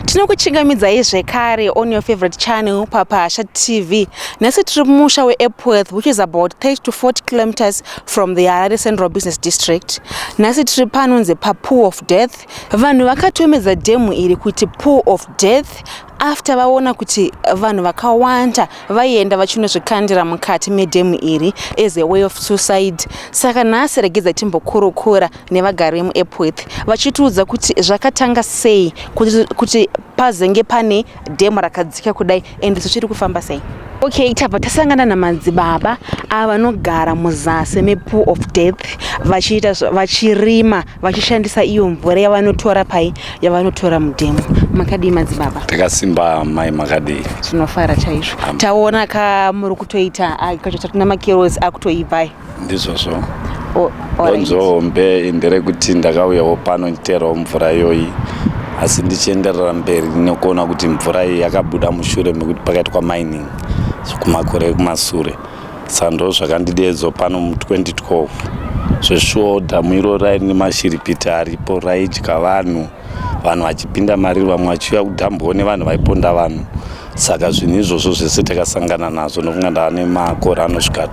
Tinokuchingamidzai zvekare on your favorite channel, Papasha TV. Nhasi tiri mumusha weEpworth, which is about 30 to 40 kilometers from the Harare Central Business District. Nhasi tiri panonzi paPool of Death. Vanhu vakatomedza dhemu iri kuti Pool of Death after vaona kuti vanhu vakawanda vaienda vachinozvikandira mukati medhemu iri as a way of suicide. Saka nhasi regedza timbokurukura nevagari vemuEpworth vachitiudza kuti zvakatanga sei kuti pazenge pane dhemu rakadzika kudai and zvichiri kufamba sei. Okay, tabva tasangana namadzibaba ava vanogara muzasi mePool of Death, vachiita vachirima vachishandisa iyo mvura yavanotora pai yavanotora mudhemu. Makadii, madzibaba? Takasimba, mai, makadii? Tinofara chaizvo. Taona ka muri kutoita kacho tatina makerosi akutoibvai. Ndizvozvo. Donzvo hombe nderekuti ndakauyawo pano ndichiteerawo mvura iyoyi, asi ndichienderera mberi nekuona kuti mvura iyi yakabuda mushure mekuti pakaitwa mining kumakore ekumasure. Saka ndo zvakandidedza pano mu2012. Zveshuwo dhamu iro rairi nemashiripiti aripo, raidya vanhu, vanhu vachipinda mariri, vamwe vachiuya kudhambwawo nevanhu vaiponda vanhu. Saka zvinhu izvozvo zvese takasangana nazvo nokunga ndava nemakore anosvika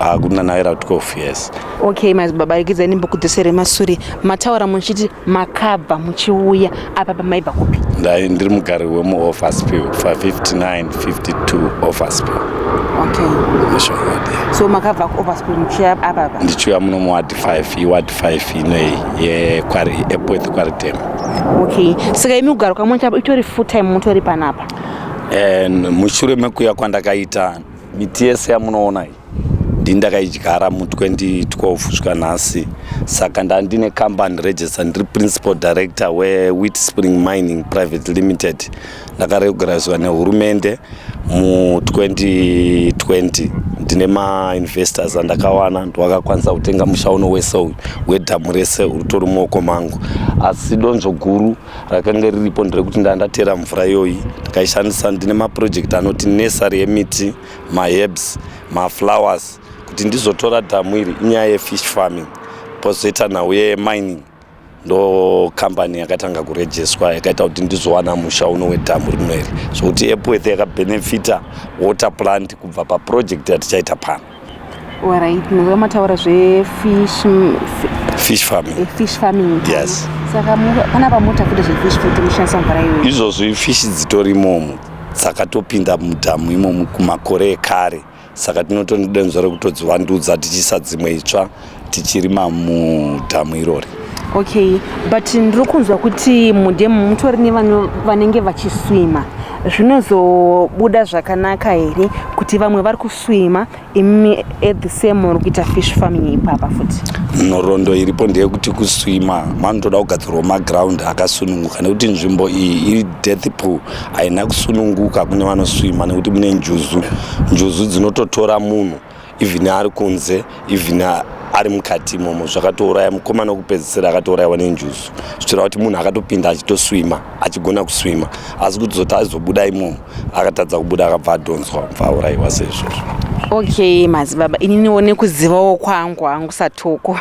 akunanavira 12 years. Okay, madzibaba, regedzai ndimbokudzosere masure. Mataura muchiti makabva muchiuya apa, pamaibva kupi? Ndai ndiri mugari wemuOverspill, pa59 52 Overspill. Neshongodi. So makabva kuOverspill muchiuya apa apa? Ndichiuya muno muward 5, iward 5 inoyi yeQuarry, Epworth Quarry Dam. Okay, saka imi kugara kwamuita itori full time mutori panapa? And mushure mekuya kwandakaita, miti yese yamunoona iyi ndini ndakaidyara mu2012 kusvika nhasi. Saka ndandine company register, ndiri principal director weWheat Spring Mining Private Limited. Ndakaregurazwa nehurumende mu2020. Ndine mainvestors andakawana, ndowakakwanisa kutenga musha uno wese uyu wedhamu rese uritori mumaoko mangu. Asi donzvo guru rakanga riripo nderekuti ndandatera mvura iyoyi, ndakaishandisa. Ndine maproject anoti nursery yemiti, maherbs, maflowers. Kuti ndizotora dhamu iri inyaya yefish farming, pozoita nhau yemining. Ndo kambani yakatanga kurejeswa yakaita kuti ndizowana musha uno wedhamu rino iri, zvokuti Epworth yakabhenefita water plant kubva paproject yatichaita pano. Alright, muzuva mataura zvefish Fish farming. Fish farming. Yes. Saka panapa muta futi zvefish futi mushandisa mvura iyoyo? Izvozvi fish dzitori imomo, dzakatopinda mudhamu imomo kumakore ekare. Saka tinotodonzvo rekutodzivandudza tichiisa dzimwe itsva tichirima mudhamu irori. Okay, but ndiri kunzwa kuti mudhemu mutori nevanhu vanenge vachiswima. Zvinozobuda zvakanaka here kuti vamwe vari kuswima, imi at the same muri kuita fish farming ipapa futi? Nhoroondo iripo ndeyekuti kuswima vanotoda kugadzirwa maground akasununguka, nekuti nzvimbo iyi iri death pool, haina kusununguka kune vanoswima, nekuti mune njuzu. Njuzu dzinototora munhu even ari kunze, even ari mukati imomo. Zvakatouraya mukomana wekupedzisira, akatourayiwa nenjuzu, zvichireva kuti munhu akatopinda achitoswima, achigona kuswima, asi kuzoti azobuda imomo akatadza kubuda, akabva adhonzwa, bva aurayiwa seizvozvo. Okay, madzibaba, ininiwo nekuzivawo kwangu hangu satoko,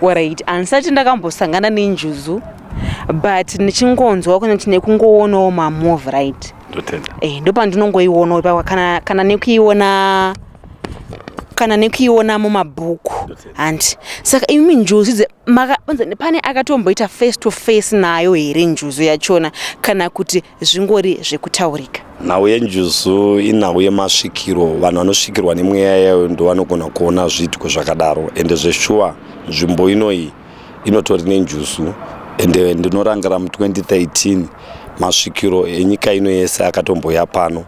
alright, handisati ndakambosangana nenjuzu, but ndichingonzwa kuna tine kungoonawo mamovie, right? Ndotenda. Ndopandinongoionawo ipapo, kana nekuiona mumabhuku, handi? Saka imi njuzu pane akatomboita face to face nayo here njuzu yachona, kana kuti zvingori zvekutaurika? Nhau yenjuzu inhau yemasvikiro. Vanhu vanosvikirwa nemweya yayo ndo vanogona kuona zviitiko zvakadaro. Ende zveshuwa nzvimbo inoyi inotori nenjuzu. Ende ndinorangarira mu2013 masvikiro enyika ino yese akatomboya pano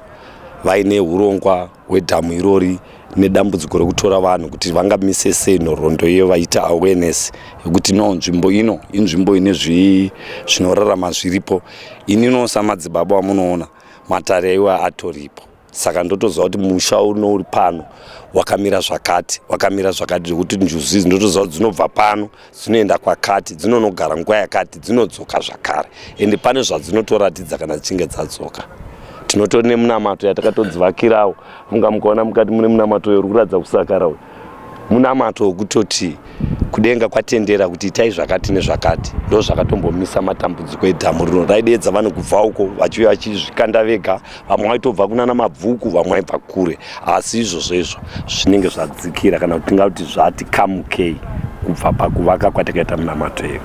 vaine urongwa hwedhamu irori nedambudziko rekutora vanhu, kuti vangamise sei nhoroondo iyo, vaita awareness yekuti no, nzvimbo ino inzvimbo ine zvinorarama zviripo. Inino samadzibaba wamunoona, matare aiwa atoripo. Saka ndotoziva kuti musha uno uri pano wakamira zvakati, wakamira zvakati, zvekuti njuzu idzi ndotoziva kuti dzinobva pano dzinoenda kwakati, dzinonogara nguva yakati, dzinodzoka zvakare. Ende pane zvadzinotoratidza kana dzichinge dzadzoka. Tinotori nemunamato yatakatodzivakirawo. Munga mukaona mukati mune munamato uyo uri kuratidza kusakara uyu. Munamato wekutoti kudenga kwatendera kuti itai zvakati nezvakati, ndo zvakatombomisa matambudziko edhamu rino. Raideedza vanhu kubva uko vachiuya vachizvikanda vega, vamwe vaitobva kunana Mabvuku, vamwe vaibva kure, asi izvozvo izvo zvinenge zvadzikira, kana kuti tingati zvati kamukei kubva pakuvaka kwatakaita munamato yedu.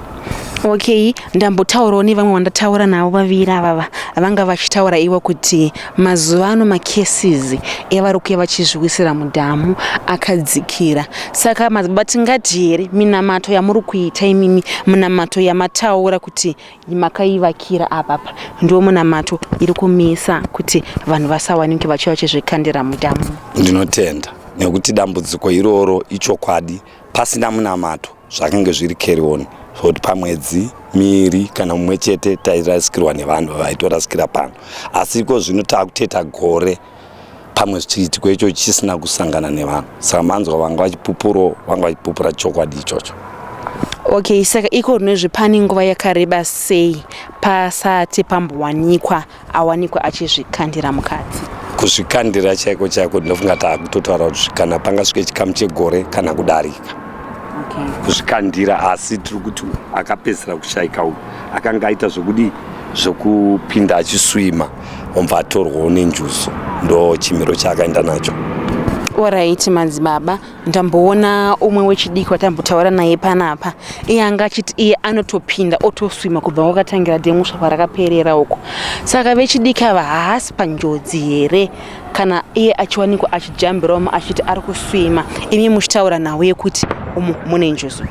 Okay, ndambotaurawo nevamwe vandataura navo vaviri avava, vanga vachitaura ivo kuti mazuva ano macases evari kuya vachizviwisira mudhamu akadzikira. Saka madzibaba, tingati here minamato yamuri kuita imimi, minamato yamataura kuti makaivakira apapa, ndiwo munamato iri kumisa kuti vanhu vasawanike vachiva vachizvikandira mudhamu? Ndinotenda nekuti dambudziko iroro ichokwadi. Pasina munamato zvakange zviri carry on, zvokuti pamwedzi miiri kana mumwe chete tairasikirwa nevanhu vaitorasikira pano. Asi iko zvino taakuteta gore pamwe chiitiko icho chisina kusangana nevanhu. Saka manzwa vanga vachipupuro, vanga vachipupura chokwadi ichocho. Okay, saka iko rinozvi pane nguva yakareba sei pasati pambowanikwa awanikwa achizvikandira mukati? Kuzvikandira chaiko chaiko, ndinofunga taakutotaura kuti kana pangasvike chikamu chegore kana kudarika. Kuzvikandira, asi tiri kuti akapedzisira kushaika uyu akanga aita zvekudii, zvekupinda achiswima, obva atorwawo nenjuzu, ndo chimiro chaakaenda nacho. Alright madzibaba, ndamboona umwe wechidiki watambotaura naye panapa, iye anga achiti iye anotopinda otoswima kubva kwakatangira dhemu kusvika kwarakaperera uko. Saka vechidiki ava haasi panjodzi here kana iye achiwanikwa achijambirawo achiti ari kuswima, imi muchitaura nhau yekuti umu mune njuzu?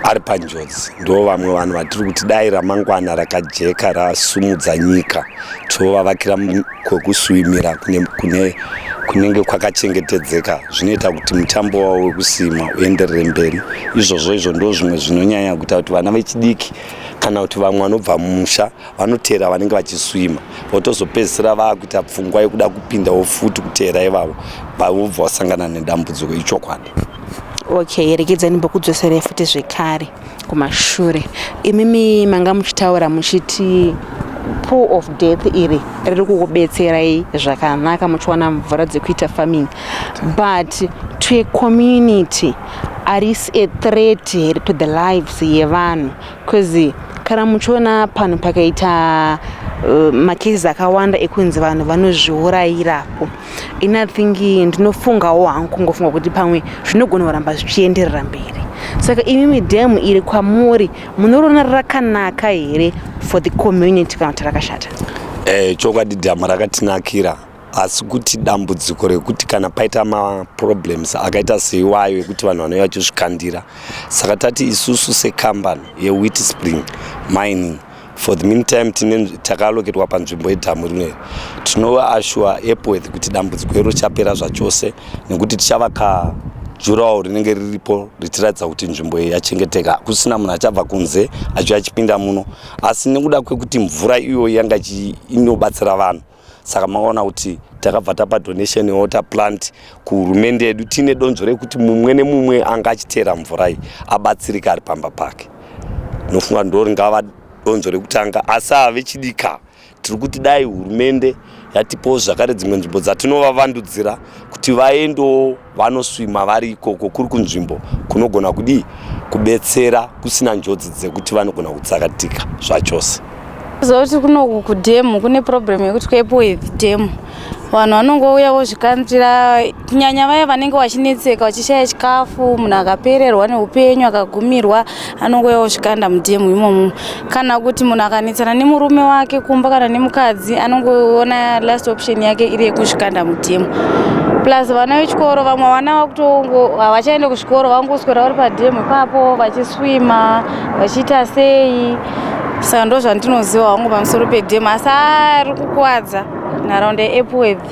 Ari panjodzi. Ndo vamwe vanhu vatiri kuti dai ramangwana rakajeka rasumudza nyika, tovavakira kwekuswimira kune kunenge kwakachengetedzeka, zvinoita kuti mutambo wavo wekusima uenderere mberi. Izvozvo izvo ndo zvimwe zvinonyanya kuita kuti vana vechidiki kana kuti vamwe vanobva mumusha vanoteera vanenge vachiswima, votozopedzisira vaakuita pfungwa yekuda kupindawo futi kuteera ivavo, vobva vasangana nedambudziko. Ichokwadi. Okay, regedzai ndimbokudzoserei futi zvekare kumashure. Imimi manga muchitaura muchiti Pool of Death iri riri kukubetserai zvakanaka, muchiwana mvura dzekuita farming, but to a community harisi a threat here to the lives yevanhu? Because kana muchiona panhu pakaita macases akawanda ekunzi vanhu vanozviurayirapo, ini I think ndinofungawo hangu, kungofunga kuti pamwe zvinogona kuramba zvichienderera mberi. Saka imimi dhemu iri kwamuri munoriona rakanaka here for the community kana kuti rakashata? Chokwadi dhamu rakatinakira, asi kuti dambudziko rekuti kana paita maproblems akaita seiwayo ekuti vanhu vanouya vachizvikandira. Saka tati isusu sekambani yeWheat Spring Mining, for the meantime tine takaaloketwa panzvimbo yedhamu rineri, tinovaasure Epworth kuti dambudziko iro richapera zvachose, nekuti tichavaka durawall rinenge riripo richiratidza kuti nzvimbo iyi yachengeteka, kusina munhu achabva kunze achiuya achipinda muno. Asi nekuda kwekuti mvura iyoyi yanga inobatsira vanhu, saka maona kuti takabva tapa donation yewater plant kuhurumende yedu, tiine donzvo rekuti mumwe nemumwe anga achiteera mvura iyi abatsirika ari pamba pake. Nofunga ndo ringava donzvo rekutanga. Asi ava vechidika tiri kuti dai hurumende yatipawo zvakare dzimwe nzvimbo dzatinovavandudzira kuti vaendewo vanoswima vari ikoko, kuri kunzvimbo kunogona kudii, kubetsera, kusina njodzi dzekuti vanogona kutsakatika zvachose. Zoti kunoku kudhemu kune problem yekuti kuEpworth dhemu vanhu vanongouya vozvikandira, kunyanya vaya vanenge vachinetseka, vachishaya chikafu. Munhu akapererwa neupenyu, akagumirwa, anongouya vozvikanda mudhemu imomo. Kana kuti munhu akanetsana nemurume wake kumba kana nemukadzi, anongoona last option yake iri yekuzvikanda mudhemu. Plus vana vechikoro, vamwe vana vakutongo havachaende kuzvikoro, vangoswera vari padhemu ipapo vachiswima, vachiita sei. Saka ndo zvandinoziva hangu pamusoro pedhemu. Asi ari kukuwadza nharaunda yeEpworth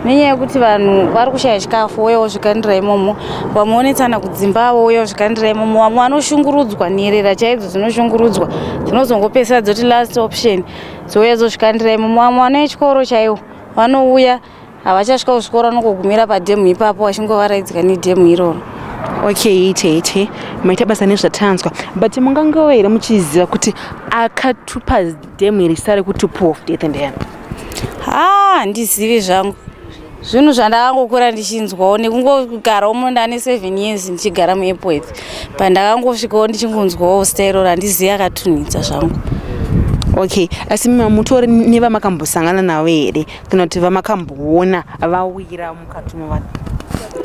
nenyaya yekuti vanhu vari kushaya chikafu, vouya vozvikandira imomo. Vamwe vonetsana kudzimba, vouya vozvikandira imomo. Vamwe vanoshungurudzwa, nherera chaidzo dzinoshungurudzwa, dzinozongopedzisira dzoti last option, dzouya dzozvikandira imomo. Vamwe vana vechikoro chaivo vanouya, havachasvika kuzvikoro, vanongogumira padhemu ipapo vachingovaraidzika nedhemu iroro. Okay, tete, maita basa nezvatanzwa, but mungangewo here muchiziva kuti akatupa dhemu iri zita rekuti Pool of Death ndeyani? Ha, handizivi zvangu. Zvinhu zvandakangokura ndichinzwawo nekungogarawo muno ndane 7 years ndichigara muEpworth, pandakangosvikawo ndichingonzwawo zita iroro, handizivi akatunhidza zvangu. Okay, asi mutori nevamakambosangana navo here, kana kuti vamakamboona vawira mukati mevanhu?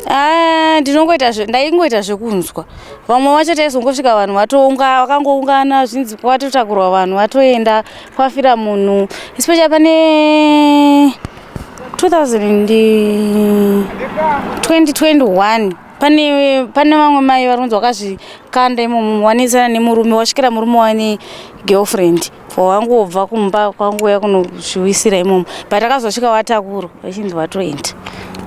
Ah, ndinongoita ndaingoita zvekunzwa. Vamwe vacho taizongosvika vanhu vatounga, vakangoungana, zvinzi kwatotakurwa vanhu, vatoenda kwafira munhu, especially pane 2000 2021, pane vamwe mai vari kunzi vakazvikanda imomo, wanetsana nemurume, wasvikira murume wane girlfriend, wangobva kumba kwangouya kunozviwisira imomo, but akazosvika watakurwa vachinzi vatoenda.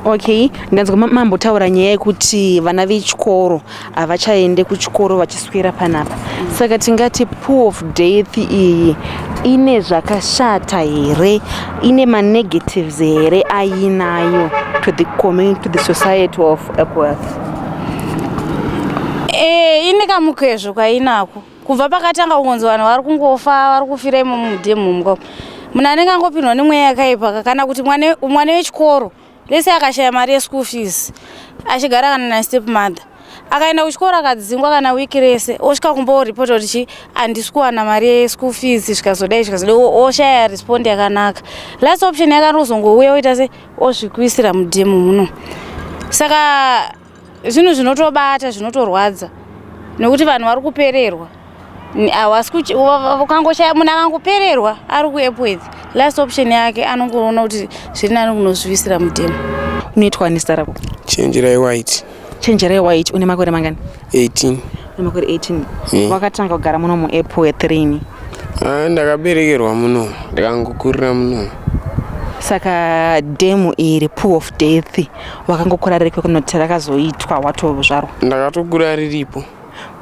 Okay, ndanzwa mambotaura nyaya yekuti vana vechikoro havachaende kuchikoro vachiswera panapa. Saka tingati Pool of Death iyi ine zvakashata here, ine manegatives here ainayo to the community, to the society of Epworth? E, ine kamukwezvo kainako. Kubva pakatanga kungonzi vanhu vari kungofa, vari kufira imomo mudhemu umu, munhu anenge angopindwa nemweya yakaipa, kana kuti mwana wechikoro lese akashaya mari yeschool fees, achigara kana nastep mother, akaenda kuchikoro akadzingwa kana wiki rese, osvika kumba oripota kuti chi handisi kuwana mari yeschool fees, zvikazodai zvikazodai, oshaya respond yakanaka. Last option yakanozongouya oita se ozvikuisira mudhemu muno. Saka zvinhu zvinotobata, zvinotorwadza, nekuti vanhu vari kupererwa. Havasi ukangoshaya munhu akangopererwa ari kuEpworth, last option yake anongoona kuti zviri nani kunozviwisira mudhemu. Unoitwa nezita rako? Chenjerai White. Chenjerai White, une makore mangani? 18. Une makore 18? Wakatanga kugara muno muEpworth rini? Ah, ndakaberekerwa muno, ndikangokurira muno. Saka dhemu iri, Pool of Death, wakangokura riripo kunoti rakazoitwa watozvarwa? Ndakatokura riripo.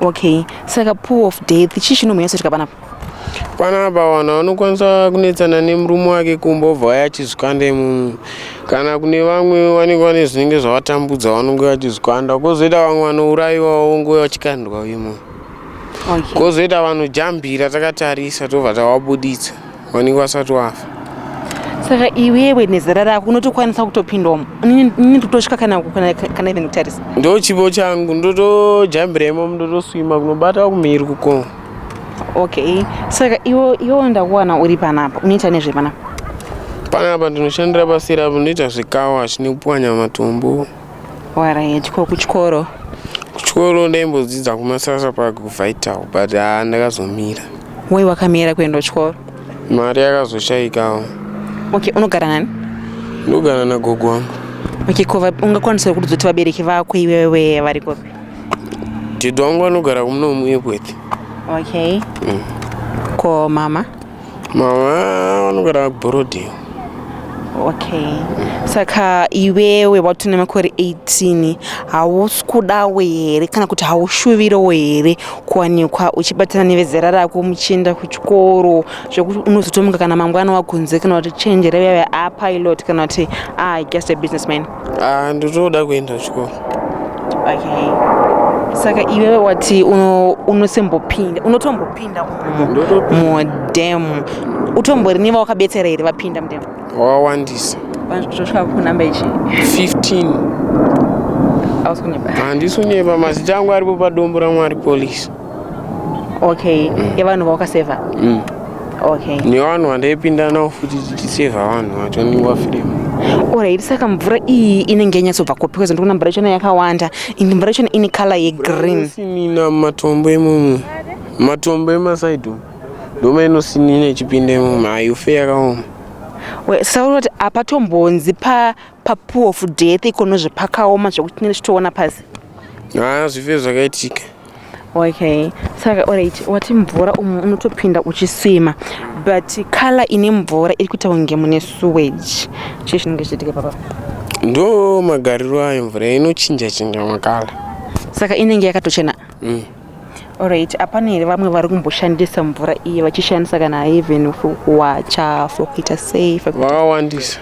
Okay, saka Pool of Death chii chinomhanyatsoitika panapa? Panapa vanhu vanokwanisa kunetsana nemurume wake kumba, obva vaya achizvikanda imomo, kana kune vamwe vanenge vane zvinenge zvavatambudza, vanonge vachizvikanda. Kwozoita vamwe vanourayiwawo, vonge vachikandwa imomo. Kwozoita vanojambira takatarisa, tobva tavabuditsa, vanenge vasati vafa. Saka iwewe nezera rako unotokwanisa kutopinda ini ndotosvika kana even kutarisa? Ndo chipo changu, ndotojambira imomo, ndotoswima kunobata kumhiri kukongo. Okay, saka iwe ndakuwana uri panapa, unoita nezve panapa? Panapa ndinoshandira paseri apo, ndinoita zvekawa nekupwanya matombo. Alright, ko kuchikoro? Kuchikoro ndaimbodzidza kuMasasa Park, kuVital, but haa, ndakazomira. Wai wakamira kuenda kuchikoro? Mari yakazoshayikawo. Okay, unogara nani? Ndogara nagogo wangu. Okay, ko ungakwanisa kuti vabereki vako iwewe vari kupi? Dhedhi wangu anogara kumuno muEpworth. Okay, ko mama? Mama vanogara kuBorrowdale. Okay, saka iwewe watone makore 18, hausi kudawo here kana kuti haushuviriwo here kuwanikwa uchibatana nevezera rako muchienda kuchikoro, zvekuti unozotomuka kana mangwana wakunze kana kuti chenjera veve apilot kana kuti just a businessman? Ah, ndotoda kuenda kuchikoro. Okay, saka iwewe wati unosembopinda, unotombopinda umu mudhemu, utombori nevawakabetsera here vapinda mudhemu? Wakawandisa. Zvosvika kunhamba ichi? 15. Hausi kunyepa? Handisi kunyepa, mazita angu aripo padombo raMwari polisi. Okay, yevanhu vawakasevha? Mm. Okay. Nevanhu vandaipinda navo futi tichisevha vanhu vacho vanenge vafiremo. Alright, saka mvura iyi inenge yanyatsobva kupi? Because ndikuona mvura yachona yakawanda, ende mvura yachona ine colour yegreen. Inosinina mumatombo imomo, matombo emasaidhi umu ndoma inosinina ichipinda imomo, haife yakaoma. Saka uri kuti hapatombonzi paPool of Death ikonozve pakaoma zvekuti tinenge tichitoona pasi? Haa, zvife zvakaitika. Okay, saka alright, wati mvura umu unotopinda uchiswima, but colour ine mvura iri kuita kunge mune sewage. Chii chinenge chichiitika papa? Ndo magariro ayo, mvura inochinja chinja macolour. Saka inenge yakatochena? Alright, hapana here vamwe vari kumboshandisa mvura iyi, vachishandisa kana even for kuwacha, for kuita sei, Vakawandisa.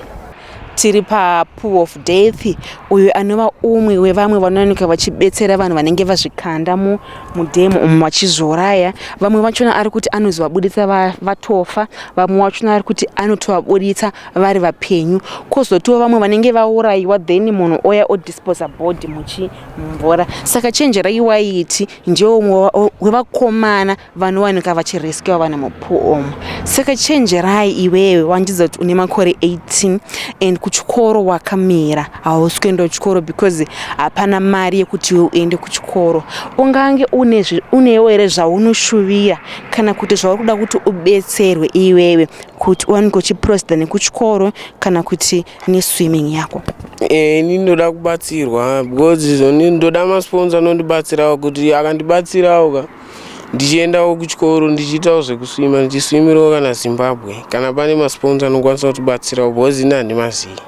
Tiri paPool of Death, uyo anova umwe wevamwe vanowanika vachibetsera vanhu vanenge vazvikanda mudhemu umu vachizoraya. Vamwe vachona ari kuti anozovabuditsa vatofa, vamwe vachona ari kuti anotovabuditsa vari vapenyu. Kwozotiwo vamwe vanenge vaurayiwa, then munhu oya odisposa body muchi mumvura. Saka Chenjerai Waiti ndiye umwe wevakomana vanowanika vachirescuwa vanhu mupool umu. Saka Chenjerai, iwewe wandiudza kuti une makore 18 and kuchikoro wakamira, hausi kuenda kuchikoro because hapana mari yekuti iwe uende kuchikoro. Ungange unewo here zvaunoshuvira kana kuti zvauri kuda kuti ubetserwe iwewe kuti uwanike uchiproceda nekuchikoro kana kuti neswimming yako? Ini ndoda kubatsirwa because izvoni ndoda masponsor anondibatsirawo, kuti akandibatsirawo ka, ndichiendawo kuchikoro, ndichiitawo zvekuswima, ndichiswimirawo kana Zimbabwe, kana pane masponsor anokwanisa kutibatsirawo, because ini handimazivi.